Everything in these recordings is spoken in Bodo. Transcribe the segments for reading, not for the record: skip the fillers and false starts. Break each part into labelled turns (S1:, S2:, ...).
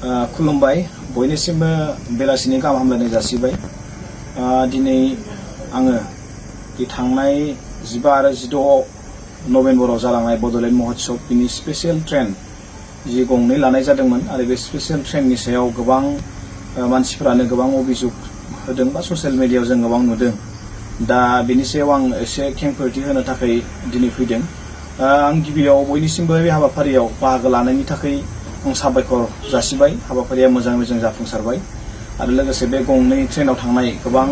S1: खुलुमबाय बयनिसिमबो बेलासिनि गाहाम हामलायनाय जासिबाय। दिनै आङो थांनाय 15 आरो 16 नभेम्बराव जालांनाय बड'लेण्ड महोत्सव बिनि स्पेशल ट्रेन जि गंनै लानाय जादोंमोन आरो बे स्पेशल ट्रेननि सायाव गोबां मानसिफोरानो गोबां अभियोग होदों बा ससियेल मिडियायाव जों गोबां नुदों। दा बेनि सायाव आं एसे खेंफोरथि होनो थाखाय दिनै फैदों। आं गिबियाव बयनिसिमबो बे हाबाफारियाव बाहागो लानायनि थाखाय आं साबायखर जासिबाय। हाबाफारिया मोजाङै मोजां जाफुंसारबाय आरो लोगोसे बे गंनै ट्रेनाव थांनाय गोबां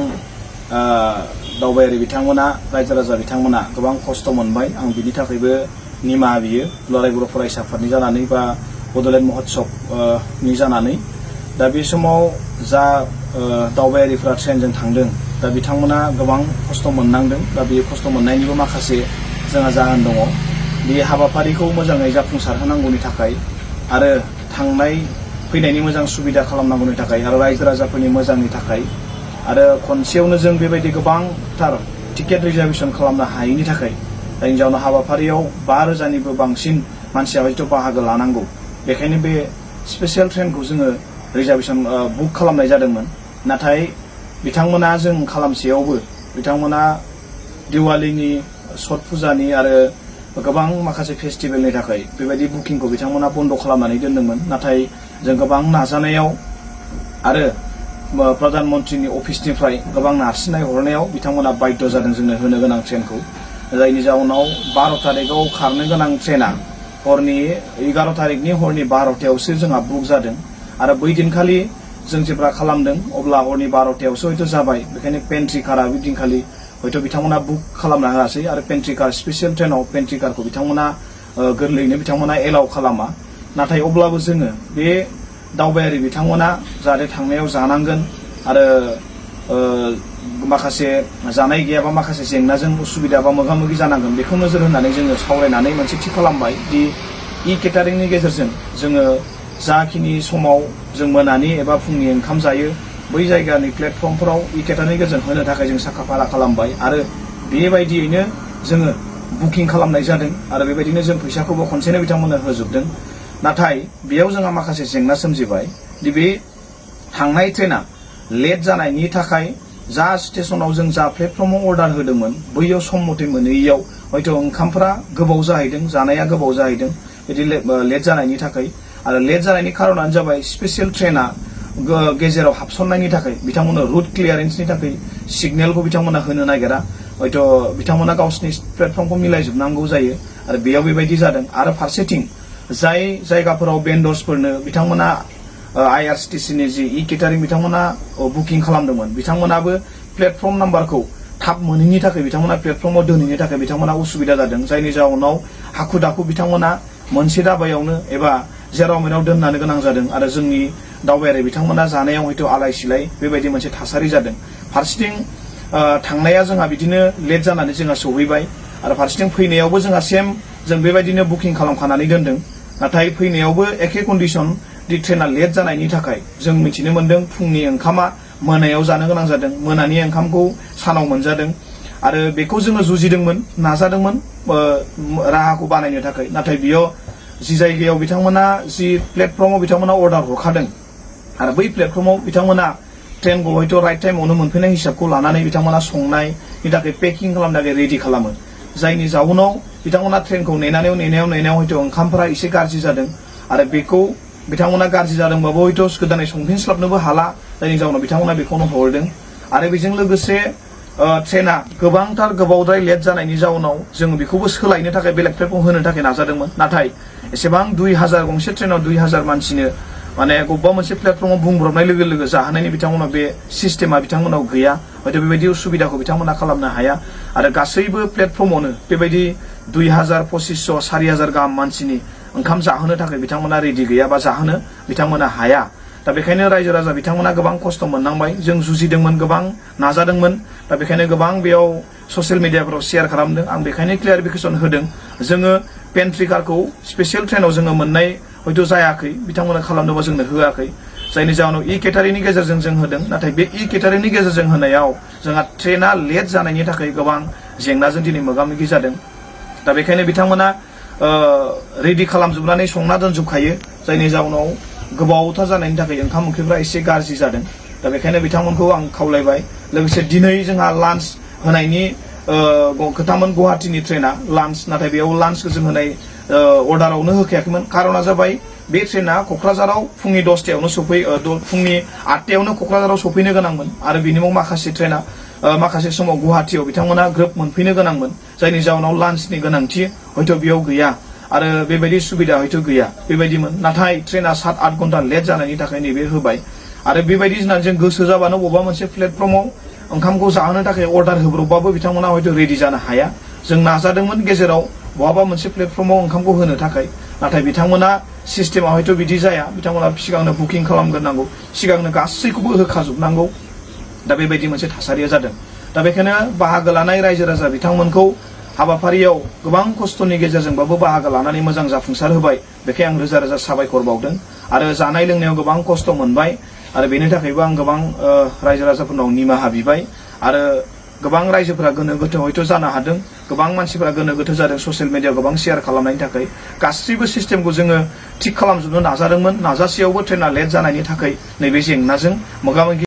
S1: दावबायारि बिथांमोना रायजो राजा बिथांमोना गोबां खस्थ' मोनबाय। आं बिनि थाखायबो निमाहा बियो दुलाराय बर' फरायसा आफादनि जानानै बा बड'लेण्ड महोत्सवनि जानानै। दा बे समाव जा दावबायारिफ्रा ट्रेनजों थांदों दा बिथांमोना गोबां खस्थ' मोननांदों। दा बे खस्थ' मोननायनिबो माखासे जोंहा जाहोन दङ। बे हाबाफारिखौ मोजाङै जाफुंसारहोनांगौनि थाखाय आरो थांनाय फैनायनि मोजां सुबिदा खालामनांगौनि थाखाय आरो रायजो राजाफोरनि मोजांनि थाखाय आरो खनसेयावनो जों बेबायदि गोबांथार टिकेट रिजार्भेसन खालामनो हायैनि थाखाय जायनि जाउनाव हाबाफारियाव 5,000निबो बांसिन मानसिया हयथ' बाहागो लानांगौ। बेखायनो बे स्पेशल ट्रेनखौ जोङो रिजार्भेसन बुक खालामनाय जादोंमोन। नाथाय बिथांमोना जों खालामसेयावबो बिथांमोना दिवालीनि छठ फुजानि आरो गोबां माखासे फेस्टिभेलनि थाखाय बेबायदि बुकिंखौ बिथांमोना बन्द' खालामनानै दोनदोंमोन। नाथाय जों गोबां नाजानायाव आरो प्रधान मन्त्रिनि अफिसनिफ्राय गोबां नारसिननाय हरनायाव बिथांमोना बाध्य जादों जोंनो होनो गोनां ट्रेनखौ। जायनि जाउनाव 12 तारिखआव खारनो गोनां ट्रेना हरनि 11 तारिखनि हरनि 12थायावसो जोंहा बुक जादों आरो बै दिनखालि जों जेब्ला खालामदों अब्ला हरनि 12थायावसो हयथ' जाबाय। बेखायनो पेन्ट्रि कारआ बे दिनखालि हयथ' बिथांमोना बुक खालामना होआसै आरो पेन्ट्रि कार स्पेशल ट्रेनाव पेन्ट्रि कारखौ बिथांमोना गोरलैयैनो बिथांमोना एलाउ खालामा। नाथाय अब्लाबो जोङो बे दावबायारि बिथांमोना जाहाथे थांनायाव जानांगोन आरो माखासे जानाय गैयाबा माखासे जेंनाजों उसुबिदा बा मोगा मोगि जानांगोन बेखौ नोजोर होनानै जोङो सावरायनानै मोनसे थि खालामबाय दि केटारिंनि गेजेरजों जोङो जाखिनि समाव जों मोनानि एबा फुंनि ओंखाम जायो बै जायगानि प्लेटफर्मफोराव केटारिंनि गेजेरजों होनो थाखाय जों साखाफारा खालामबाय आरो बेबायदियैनो जोङो बुकिं खालामनाय जादों आरो बेबायदिनो जों फैसाखौबो खनसेनो बिथांमोननो होजोबदों। नाथाय बेयाव जोंहा माखासे जेंना सोमजिबाय दि बे थांनाय ट्रेना लेट जानायनि थाखाय जा स्टेशनाव जों जा प्लेटफर्माव अर्डार होदोंमोन बैयाव सम मथे मोनहैयैयाव हयथ' ओंखामफ्रा गोबाव जाहैदों, जानाया गोबाव जाहैदं बिदि लेट जानायनि थाखाय। आरो लेट जानायनि खारनानो जाबाय स्पेशल ट्रेना गेजेराव हाबसननायनि थाखाय बिथांमोना रुट क्लियारेन्सनि थाखाय सिगनेलखौ बिथांमोना होनो नागिरा। हयथ' बिथांमोना गावसिनि प्लेटफर्मखौ मिलायजोबनांगौ जायो आरो बेयाव बेबायदि जादों। आरो फारसेथिं जाय जायगाफोराव बेन्डर्सफोरनो बिथांमोना IRCTCनि जि केटारिं बिथांमोना बुकिं खालामदोंमोन बिथांमोनाबो प्लेटफर्म नाम्बारखौ थाब मोनैनि थाखाय बिथांमोना प्लेटफर्माव दोनहैनो थाखाय बिथांमोना उसुबिदा जादों। जायनि जाउनाव हाखु दाखु बिथांमोना मोनसे दाबायावनो एबा जेराव मेराव दोननो गोनां जादों आरो जोंनि दावबायारि बिथांमोना जानायाव हयथ' आलाय सिलाय बेबायदि मोनसे थासारि जादों। फारसेथिं थांनाया जोंहा बिदिनो लेट जानानै जोंहा सौहैबाय आरो फारसेथिं फैनायावबो जोंहा सेम जों बेबायदिनो बुकिं खालामखानानै दोनदों। नाथाय फैनायावबो एखे कन्डिसन दि ट्रेना लेट जानायनि थाखाय जों मिथिनो मोन्दों फुंनि ओंखामा मोनायाव जानो गोनां जादों, मोनानि ओंखामखौ सानाव मोनजादों आरो बेखौ जोङो जुजिदोंमोन, नाजादोंमोन राहाखौ बानायनो थाखाय। नाथाय बेयाव जि जायगायाव बिथांमोना जि प्लेटफर्माव बिथांमोना अर्डार हरखादों आरो बै प्लेटफर्माव बिथांमोना ट्रेनखौ हयथ' राइट टाइमावनो मोनफैनाय हिसाबखौ लानानै बिथांमोना संनायनि थाखाय पेकिं खालामनो थाखाय रेडि खालामो। जायनि जाउनाव बिथांमोना ट्रेनखौ नेनायाव हयथ' ओंखामफोरा एसे गाज्रि जादों आरो बेखौ बिथांमोना गाज्रि जादोंबाबो हयथ' गोदानै संफिनस्लाबनोबो हाला। जायनि जाउनाव बिथांमोना बेखौनो हरदों आरो बेजों लोगोसे ट्रेना गोबांथार गोबावद्राय लेट जानायनि जाउनाव जों बेखौबो सोलायनो थाखाय बेलेग प्लेटफर्म होनो थाखाय नाजादोंमोन। नाथाय एसेबां 2,000 गंसे ट्रेनाव 2,000 मानसिनो माने बबेबा मोनसे प्लेटफर्माव बुंब्रबनाय लोगो लोगो जाहोनायनि बिथांमोनाव बे सिस्टेमा बिथांमोनाव गैया। हयथ' बेबायदि उसुबिदाखौ बिथांमोना खालामनो हाया आरो गासैबो प्लेटफर्मावनो बेबायदि 2,000, 2,500, 4,000 गाहाम मानसिनि ओंखाम जाहोनो थाखाय बिथांमोना रेडि गैया बा जाहोनो बिथांमोना हाया। दा बेखायनो रायजो राजा बिथांमोना गोबां खस्थ' मोननांबाय। जों जुजिदोंमोन, गोबां नाजादोंमोन। दा बेखायनो गोबां बेयाव ससियेल मिडियाफोराव शेयार खालामदों। आं बेखायनो क्लियारिफिकेसन होदों जोङो पेन्ट्रि कारखौ स्पेशल ट्रेनाव जोङो मोननाय हयथ' जायाखै, बिथांमोना खालामनोबा जोंनो होआखै। जायनि जाहोनाव केटारिंनि गेजेरजों जों होदों। नाथाय बे केटारिंनि गेजेरजों होनायाव जोंहा ट्रेना लेट जानायनि थाखाय गोबां जेंनाजों दिनै मोगा मोगि जादों। दा बेखायनो बिथांमोना रेडि खालामजोबनानै संना दोनजोबखायो। जायनि जाउनाव गोबावथार जानायनि थाखाय ओंखाम ओंख्रिफ्रा एसे गाज्रि जादों दा बेखायनो बिथांमोनखौ आं खावलायबाय लोगोसे दिनै जोंहा लान्च होनायनि खोथामोन गुवाहाटीनि ट्रेना लान्च नाथाय बेयाव लान्चखौ जों होनाय अर्डारावनो होखायाखैमोन कारना जाबाय बे ट्रेना क'क्राझाराव फुंनि 10टायावनो फुंनि 8टायावनो क'क्राझाराव सफैनो गोनांमोन आरो बिनि उनाव माखासे ट्रेना माखासे समाव गुवाहाटीयाव बिथांमोना ग्रोब मोनफैनो गोनांमोन जायनि जाउनाव लान्चनि गोनांथि हयथ' बेयाव गैया आरो बेबायदि सुबिदा हयथ' गैया बेबायदिमोन नाथाय ट्रेना 7-8 घन्टा लेट जानायनि थाखाय नैबे होबाय आरो बेबायदि होननानै जों गोसो जाबानो बबेबा मोनसे प्लेटफर्माव ओंखामखौ जाहोनो थाखाय अर्डार होब्रबबाबो बिथांमोना हयथ' रेडि जानो हाया जों नाजादोंमोन गेजेराव बहाबा मोनसे प्लेटफर्माव ओंखामखौ होनो थाखाय नाथाय बिथांमोना सिस्टेमा हयथ' बिदि जाया बिथांमोना सिगांनो बुकिं खालामग्रोनांगौ सिगांनो गासैखौबो होखाजोबनांगौ दा बेबायदि मोनसे थासारिया जादों दा बेखायनो बाहागो लानाय रायजो राजा बिथांमोनखौ हाबाफारियाव गोबां खस्थ'नि गेजेरजोंबाबो बाहागो लानानै मोजां जाफुंसार होबाय बेखाय आं रोजा रोजा साबायखर बावदों आरो जानाय लोंनायाव गोबां खस्थ' मोनबाय आरो बेनि थाखायबो आं गोबां रायजो राजाफोरनाव निमाहा बिबाय आरो गोबां रायजोफोरा गोनो गोथो हयथ' जानो हादों गोबां मानसिफोरा गोनो गोथो जादों ससियेल मिडियायाव गोबां शेयार खालामनायनि थाखाय गासैबो सिस्टेमखौ जोङो थिक खालामजोबनो नाजादोंमोन नाजासेयावबो ट्रेना लेट जानायनि थाखाय नैबे जेंनाजों मोगा मोगि